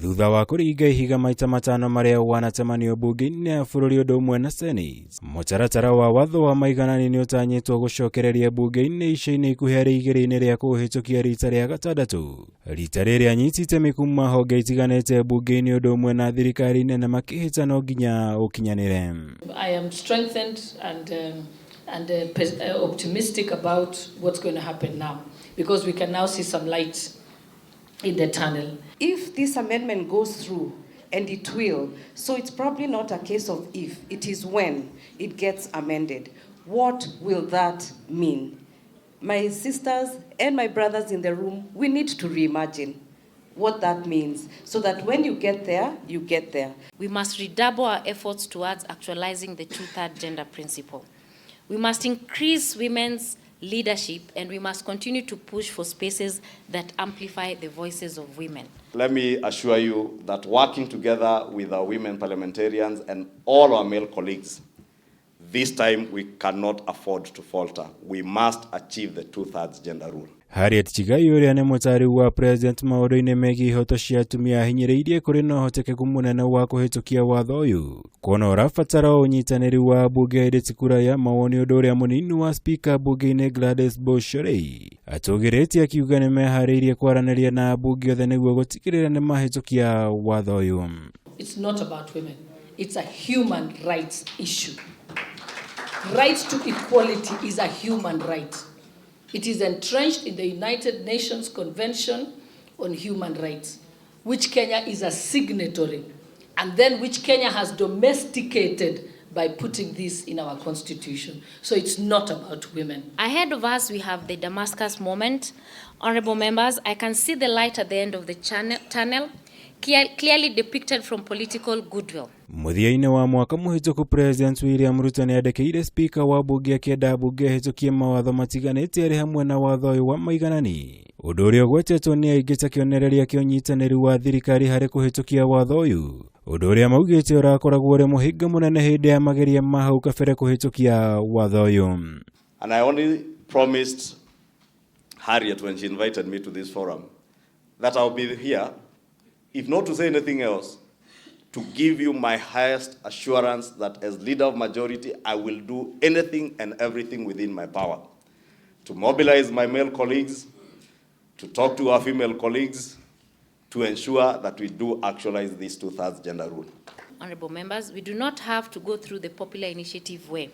Thutha wa kũringa ihiga maita matano marĩa wanacemanio mbunge-inĩ ya bũrũri ũndũ ũmwe na Senate, mũtaratara wa watho wa maiganani nĩ ũtanyĩtwo gũcokereria mbunge-inĩ ica-inĩ ikuhĩ arĩ igĩrĩ-inĩ rĩa kũũhĩtũkia rita rĩa gatandatũ. Rita rĩrĩ anyiti itemi kuma honge itiganĩte mbunge-inĩ ũndũ ũmwe na thirikari nene makĩhĩta no nginya ũkinyanĩre. I am strengthened and optimistic about what's going to happen now because we can now see some light in the tunnel. If this amendment goes through, and it will, so it's probably not a case of if, it is when it gets amended. What will that mean? My sisters and my brothers in the room, we need to reimagine what that means so that when you get there, you get there. We must redouble our efforts towards actualizing the two-third gender principle. We must increase women's leadership and we must continue to push for spaces that amplify the voices of women. Let me assure you that working together with our women parliamentarians and all our male colleagues, this time we cannot afford to falter. We must achieve the two-thirds gender rule. Harriet Chigai ũrĩa nĩ mũtaari wa president maũndũ-inĩ megiĩ ihoto cia atumia ahinyĩrĩirie kũrĩ na ũhotekeku mũnene wa kũhĩtũkia watho ũyũ kuona ũrabatara ũnyitanĩri wa mbunge hĩndĩ ti kura ya mawoni ũndũ ũrĩa mũnini wa spika mbunge-inĩ Gladys Boshorei atũgĩrĩtie akiuga nĩ meharĩirie kwaranĩria na ambunge othe nĩguo gũtigĩrĩra nĩ mahĩtũkia watho ũyũ. It's not about women. It's a human rights issue. Right to equality is a human right. It is entrenched in the United Nations Convention on Human Rights, which Kenya is a signatory, and then which Kenya has domesticated by putting this in our constitution. So it's not about women. Ahead of us, we have the Damascus moment. Honorable members, I can see the light at the end of the tunnel, clearly depicted from political goodwill. Mũthia-inĩ wa mwaka mũhĩtũku President William Ruto nĩandĩkĩire spika wa mbunge akĩenda mbunge ĩhĩtũkie mawatho matiganĩte arĩ hamwe na watho ũyũ wa maiganani ũndũ ũrĩa ũgwetetwo nĩ aingĩ ta kĩonereria kĩa ũnyitanĩri wa thirikari harĩ kũhĩtũkia watho ũyũ ũndũ ũrĩa maugĩte ũrakoragwo ũrĩ mũhĩnga mũnene hĩndĩ ya mageria ma hau kabere kũhĩtũkia watho ũyũ. And I only promised Harriet when she invited me to this forum that I'll be here, if not to say anything else, to give you my highest assurance that as leader of majority, I will do anything and everything within my power to mobilize my male colleagues, to talk to our female colleagues, to ensure that we do actualize this two-thirds gender rule. Honorable members, we do not have to go through the popular initiative way.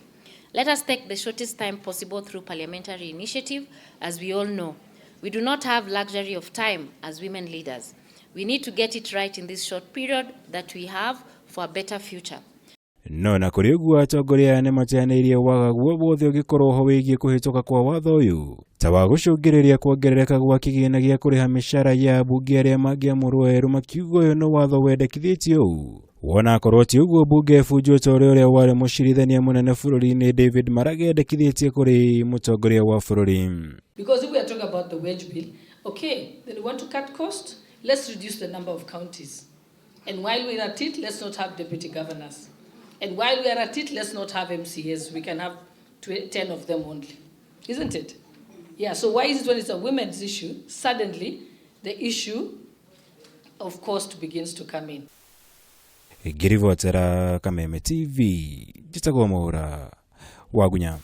Let us take the shortest time possible through parliamentary initiative. As we all know, we do not have luxury of time as women leaders. We need to get it right in this short period that we have for a better future. No na kũrĩ ũguo atongoria aya nĩmateanĩirie wagagu wothe ũngĩkorwo ho wĩgiĩ kũhĩtũka kwa watho ũyũ ta wa gũcũngĩrĩria kuongerereka gwa kĩgĩna gĩa kũrĩha mĩcara ya ambunge arĩa mangĩamũrwo erũ makiuga ũyũ nĩ watho wendekithĩtio ũũ wona akorwo ti ũguo mbunge ĩbunjwo ta ũrĩa ũrĩa warĩ mũcirithania mũnene bũrũri-inĩ David Maraga endekithĩtie kũrĩ mũtongoria wa bũrũri. Because if we are talking about the wage bill, okay, then we want to cut cost, let's reduce the number of counties. And while we're at it, let's not have deputy governors. And while we are at it, let's not have MCAs. We can have 10 of them only. Isn't it? Yeah, so why is it when it's a women's issue, suddenly the issue of cost begins to come in? Ngĩribotera Kameme TV, njĩtagwo Mwaura Wagunya.